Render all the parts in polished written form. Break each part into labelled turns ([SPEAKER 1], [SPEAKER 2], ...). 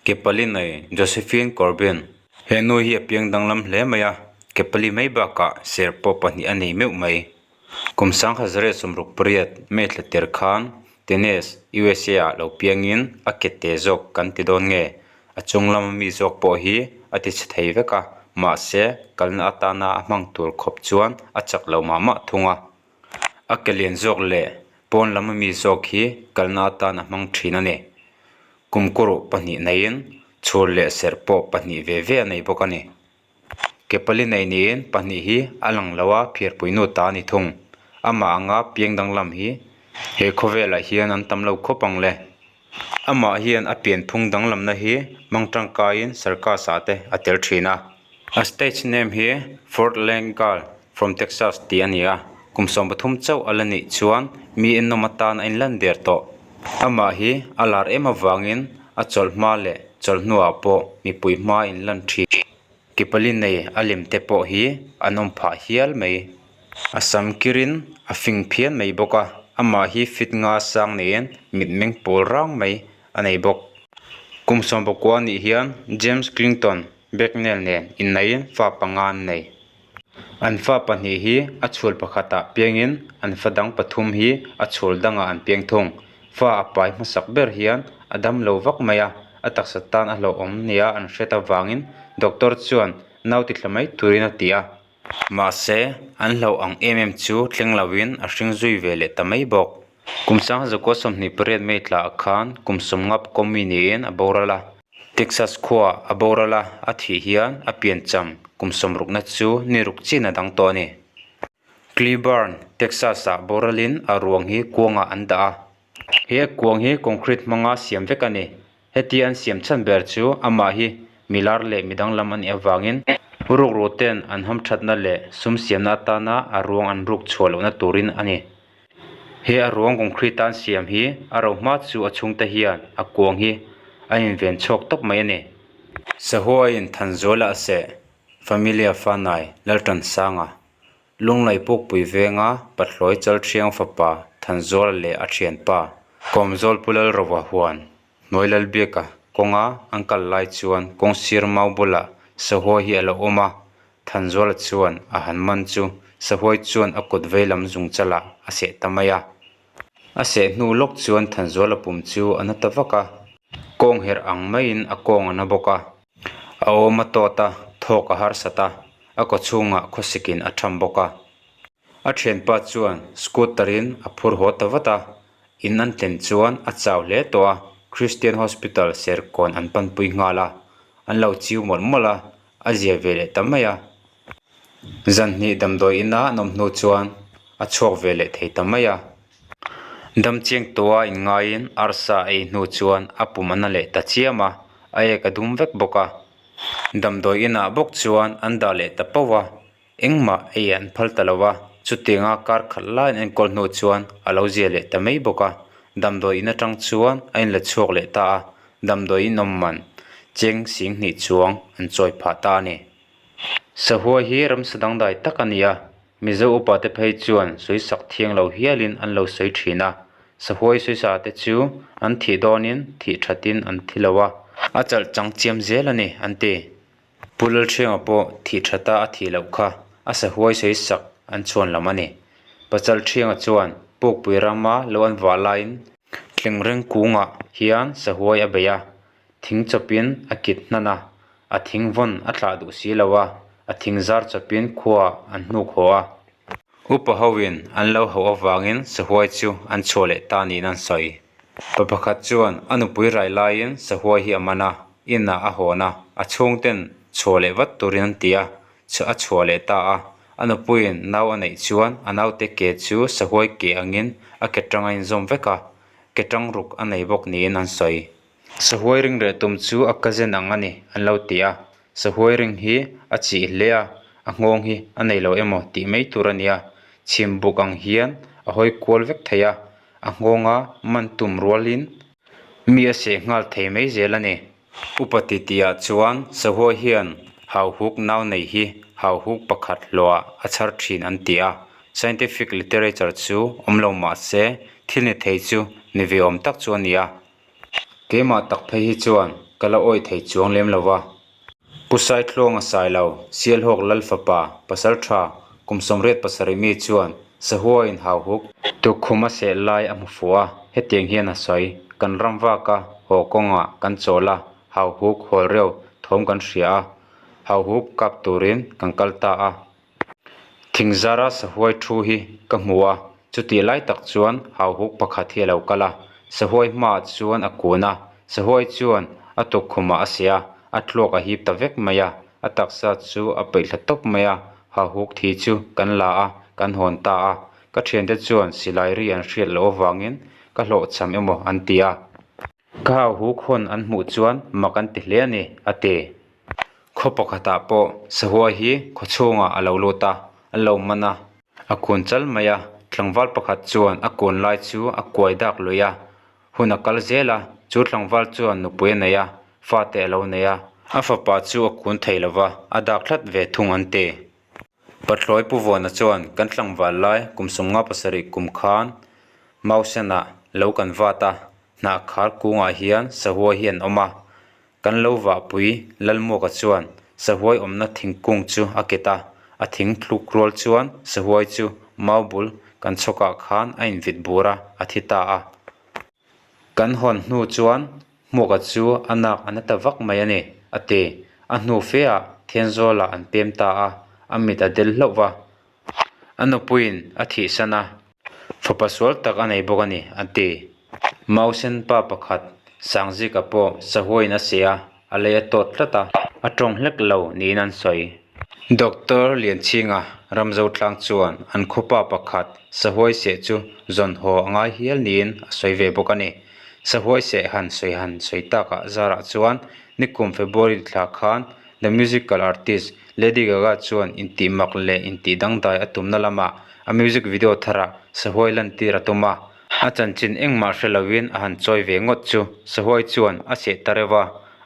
[SPEAKER 1] Ke pali nei Josephine Corbin. He nu hi a piang danglam hle mai a, ke pali mai bakah ser pawh pahnih a nei meuh mai. Kum 1968 May thla tir khan Tennessee, USA ah lo piangin a ke te zawk kan ti dawn nge? A chung lama mi zawk pawh hi a ti chhe thei vek a, mahse kalna atana a hmang tur khawp chuan a chak lo mah mah thung a. A ke lian zawk leh pawn lama mi zawk hi kalna atan a hmang thin a ni. Kum kuruh pahnih neiin chhur leh serh pawh pahnih ve ve a nei bawk a ni. Ke pali nei niin pahnih hi a lang lo a, phiarpui nu ta a ni thung. Amah anga piang danglam hi he khawvelah hian an tam lo khawp ang le. Amah hian a pianphung danglamna hi hmang tangkaiin circus ah te a tel thin a. A stage name hi Fort Lane Girl from Texas tih a ni a, kum 13 chauh a la nih chuan mi ennawm atan a inlan der tawh. Amah hi a lar em avangin a chawlh hma leh chawlh hnuah pawh mipui hma inlan thin. Ke pali nei a lem te pawh hi an awm phah hial mai. A sam kirin a fing phian mai bawk a, amah hi fit nga sang neiin mitmeng pawl rang mai a nei bawk. Kum 19 nih hian James Clinton Becknell nen innaiin fa panga an nei. An fa pahnih hi a chhul pakhatah piangin an fa dang pathum hi a chhul dangah an piang thung. Fa a pai hmasak ber hian a dam lo vak mai a, a taksa tan a hlauhawm nia an hriat avangin doctor chuan nau ti thla mai turin a ti a. Mahse, an hlauh ang em em chu thleng loin a hring zui ve leh ta mai bawk. Kum 1928 May tlaah khan kum 50 kawmi niin a boral a. Texas khua a boral a, a thih hian a piancham kum sawmrukna chu ni ruk chin a dang tawh a ni. Cleburne, Texas-ah boralin a ruang hi kuangah an dah a. He kuang hi concrete hmanga siam vek a ni. Heti an siam chhan ber chu amah hi milar leh midang lam a nih avangin rukru ten an hamthatna leh sum siamna atana a ruang an ruk chhuah lohna turin a ni. He a ruang concrete an siam hi a ro hma chu a chhungte hian a kuang hi a inven chhuak tawp mai a ni. Sahuaiin Thanzuala a seh, Familia Fanai, Laltansanga, Lunglei Pukpui venga Pathlawi Chalthiang fapa Thanzuala leh a thianpa Kawmzawl Pu Lalrova huan hnuai Lalbiaka kawnga an kal lai chuan kawngsir mau bulah sahuai hi a lo awm a, Thanzuala chuan a han man chu sahuai chuan a kut veilam zung chalah a seh ta mai a. A seh hnu lawk chuan Thanzuala pum chu a na ta vak a, kawng herh ang maiin a kawng a na bawk a. A awm a tawt a, thawk a harsat a, a kaw chhungah khawsikin a tham bawk a. A thianpa chuan scooter in a phur haw ta vat a, in an tlen chuan a chau hle tawh a, Christian Hospital Serkawn an panpui nghal a, an lo chiu mawlh mawlh a, a zia ve leh ta mai a. Zan hnih damdawi ina an awm hnu chuan a chhuak ve leh thei ta mai a. Dam chiang tawha inngaiin arsa a ei hnu chuan a pum a na leh ta chiam a, a ek a dum vek bawk a. Damdawi inah bawk chuan an dah leh ta pauh a, engmah ei an phal ta lo a, chutianga kar khat lai an enkawl hnu chuan a lo zia leh ta mai bawk a. Damdawi in atang chuan a inla chhuak leh ta a, damdawi in awm man cheng sing hnih chuang an chawi phah ta a ni. Sahuai hi ramsa dangdai tak a ni a, Mizo upa te phei chuan sawisak thiang lo hialin an lo sawi thin a, sahuai sawisa te chu an thih dawnin thih thatin an thi lo a, a chalh chang chiam zel a ni an ti. Pu Lalthianga pawh thih thata a thih loh kha a sahuai sawisak an chhuan lam a ni. Pachalh Thianga chuan Pukpui rama lo an vah laiin Tlengreng kungah hian sahuai a bei a, Thing chawpin a kit hnan a, a thing vawn a thlah duh si lo a, a thing zar chawpin khua an hnuk haw a. Upa hoin an lo hauh avangin sahuai chu an chhuah leh ta niin an sawi. Pa pakhat chuan a nupui rai laiin sahuai hi a man a, inah a hawn a, a chhungten chhuah leh vat turin an ti a, a chhuah leh ta a. A nupuiin nau a neih chuan a naute ke chu sahuai ke angin a ke tang a inzawm vek a, ke tang ruk a nei bawk niin an sawi. Sahuai ring reh tum chu a cousin ang a ni, an lo ti a. Sahuai ring hi a chih hle a, a nghawng hi a nei lo emaw tih mai tur a nia. Chhim buk ang hian a hawi kual vek thei a, a nghawnga man tum rualin mi a seh nghal thei mai zel a ni. Upa titiah chuan sahuai hian hauhuk nau nei hi hauhuk pakhat hlawhah a chhar thin an ti a. Scientific literature chu awm lo mah se thil ni thei chu ni ve awm tak chu a ni a. Keimah tak phei hi chuan ka la awih thei chuang lem lo va. Pu Saitluanga Sailo, Sialhawk Lal fapa, pasal tha, kum 87 mi chuan Sahuaiin hauhuk tukkhum a seh lai a hmu fuh a, hetiang hian a sawi, Kan ram vak a, haw kawngah kan chawl a, hauhuk hawl reuh thawm kan hria a, hauhuk kap turin kan kal ta a. Thingzara sahuai thu hi ka hmu a, chutih lai tak chuan hauhuk pakhat hi a lo kal a, sahuai hmaah chuan a kun a, sahuai chuan a tukkhumah a seh a, a tluak a hip ta vek mai a, a taksa chu a peih thla tawp mai a, hauhuk thi chu kan la a, kan hawn ta a, ka thiante chuan silai ri an hriat loh avangin ka hlawhchham emaw an ti a. Ka hauhuk hawn an hmuh chuan mak an ti hle a ni, a ti. Khaw pakhatah pawh Sahua hi khaw chhungah a lo lut a, a lo man a. A kun chal mai a, tlangval pakhat chuan a kun lai chu a kuai dak lui a, hun a kal zel a, chu tlangval chuan nupui a nei a, fate a lo nei a. A fapa chu a kun thei lo va, a dak tlat ve thung an ti. Pathlawi Pu Vuana chuan kan tlangval lai kum 57 kum khan Mausenah lo kan vat a, hnah khar kungah hian sahuai hi an awm a. Kan lo vahpui Lalmuaka chuan sahuai awmna thingkung chu a ket a, a thing tluk rual chuan sahuai chu mau bul kan chhawkah khan a invit bur a, a thi ta a. Kan hawn hnu chuan Hmuaka chu a nak a na ta vak mai a ni, a ti. A hnu feah Thenzawl-ah an pem ta a, a mit a del hlauh va. A nupuiin a thihsan a, fapa sual tak a nei bawk a ni, a ti. Mausen pa pakhat Sangzika pawh sahuaiin a seh a, a lei a tawt tlat a, a tawng hlek lo niin an sawi. Doctor Lianchhinga Ramzotlang chuan an khawpa pakhat sahuai seh chu zawn haw a ngai hial niin a sawi ve bawk a ni. Sahuai seh han sawi han sawi takah zarah chuan nikum February thla khan The Musical Artist Lady Gaga chuan intih mak leh intih dangdai a tumna lamah a music video tharah sahuai lantir a tum a. A chanchin engmah hre loin a han chawi ve ngawt chu sahuai chuan a seh ta reuh a,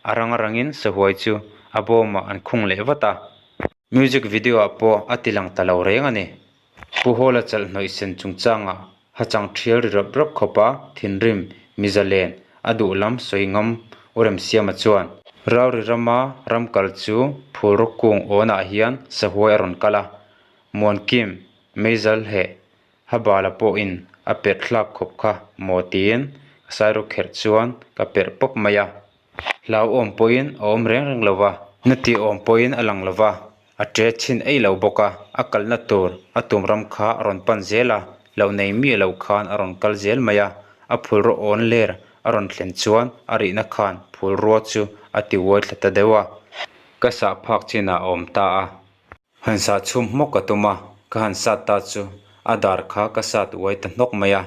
[SPEAKER 1] a rang rangin sahuai chu a bawmah an khung leh vat a. Music video ah pawh a ti lang ta lo reng a ni. Pu Hawla chalh hnawih sen chungchangah hachang thial ri rawp rawp khawpa thinrim miza len a duh lam sawi ngam u Remsiama chuan Rauri rama ram kal chu phulraw kung awnah hian sahuai a rawn kal a, Muankim meizal heh Habala pawhin a perh thlak khawp kha maw tiin ka sairawk kherh chuan ka perh pawp mai a. Hlauhawm pawhin a awm reng reng lo va, na tihawm pawhin a lang lo va, a ṭe chhin ei lo bawk a, a kalna tur a tum ram kha a rawn pan zel a, loh nei miah lo khan a rawn kal zel mai a, a phulraw awn ler a rawn thlen chuan a rihna khan phulrua chu a ti uai thla ta deuh a, ka sah phak chinah a awm ta a. Han sah chhum hmawk ka tum a, ka han sat ta chu a dar kha ka sat uai ta hnawk mai a.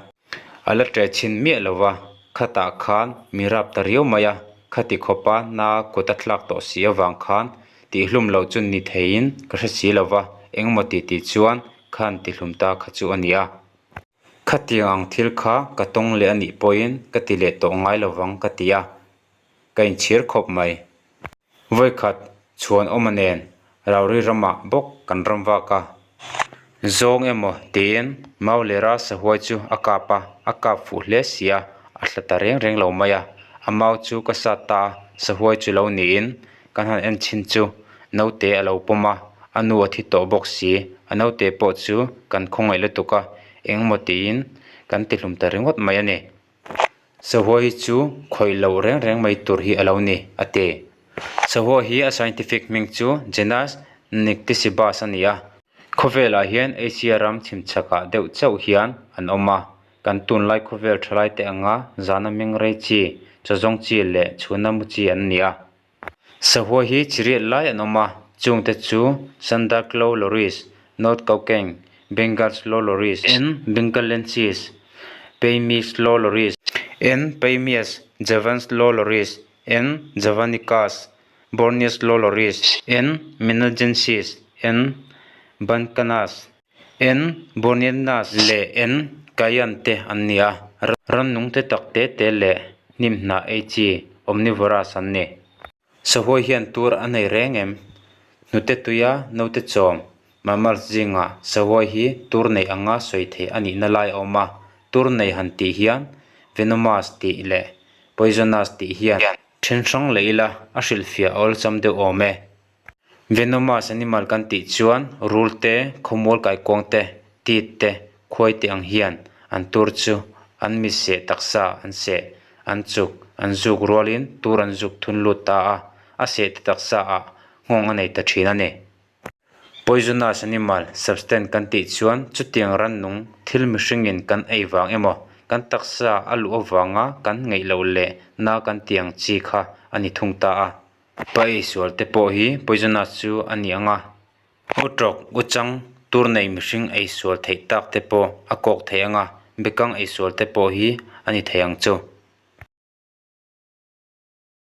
[SPEAKER 1] A la ṭe chhin miah lo va, khatah khan mi rap ta riau mai a, khati khawpa na kut a thlak tawh si avang khan tihhlum loh chu ni theiin ka hre si lo va, engemaw ti tih chuan khan tihlum ta kha chu a ni a. Khatiang ang thil kha ka tawng leh a nih pawhin ka ti leh tawh ngai lo vang ka ti a, ka inchhir khawp mai. Vawikhat chhuan awma nen Rauri ramah bawk kan ram vak a. Zawng emaw tiin Maulera sahuai chu a kap a, a kap fuh hle si a, a thla ta reng reng lo mai a. A mau chu ka sat ta a, sahuai chu lo niin kan han en chhin chu naute a lo pawm a, a nu a thi tawh bawk si, a naute pawh chu kan khawngaih lutuk a, engemaw tiin kan tihlum ta ringawt mai a ni. Sahuai hi chu khawih loh reng reng mai tur hi a lo ni, a ti. Sahuai hi a scientific hming chu genus Nycticebus a ni a. Khawvelah hian Asia ram chhimchhakah deuh chauh hian an awm a. Kan tunlai khawvel thalaite anga zana meng rei chi, chawzawng chi leh chhuna mu chi an ni a. Sahuai hi chi riat lai an awm a, chungte chu Sanda Slow Loris, North Gauteng, Bengal Slow Loris, N. Bengalensis, Peimi Slow Loris, N. Peimeus, Javan Slow Loris, N. Javanicus, Borneo Slow Loris, N. Menagensis, N. Bancanus, N. Borneanus leh N. Kayan te an ni a, rannung te tak te te leh hnim hnah ei chi omnivorous an ni. Sahuai hian tur a nei reng em? Hnute tuia naute chawm, mammals zingah sahuai hi tur nei anga sawi theih a nihna lai a awm a, tur nei han tih hian venomous tih leh poisonous tih hian. Then hrang leh ila a hrilhfiah a awlsam deuh awm e. Venomous animal kan tih chuan rul te, khawmual kaikuang te, tit te, khuai te ang hian an tur chu an mi seh taksa an seh, an chuk, an zuk rualin tur an zuk thun lut ta a, a seh te taksa ah nghawng a nei ta thin a ni. Poisonous animal substance kan tih chuan chutiang rannung thil mihringin kan ei vang emaw, kan taksa a luh avanga kan ngeih loh leh na kan tih ang chi kha a ni thung ta a. Pa eisual te pawh hi poisonous chu a ni ang a, utrawk, uchang, tur nei mihring eisual theih tak te pawh a kawk thei ang a, bekang eisual te pawh hi a ni thei ang chu.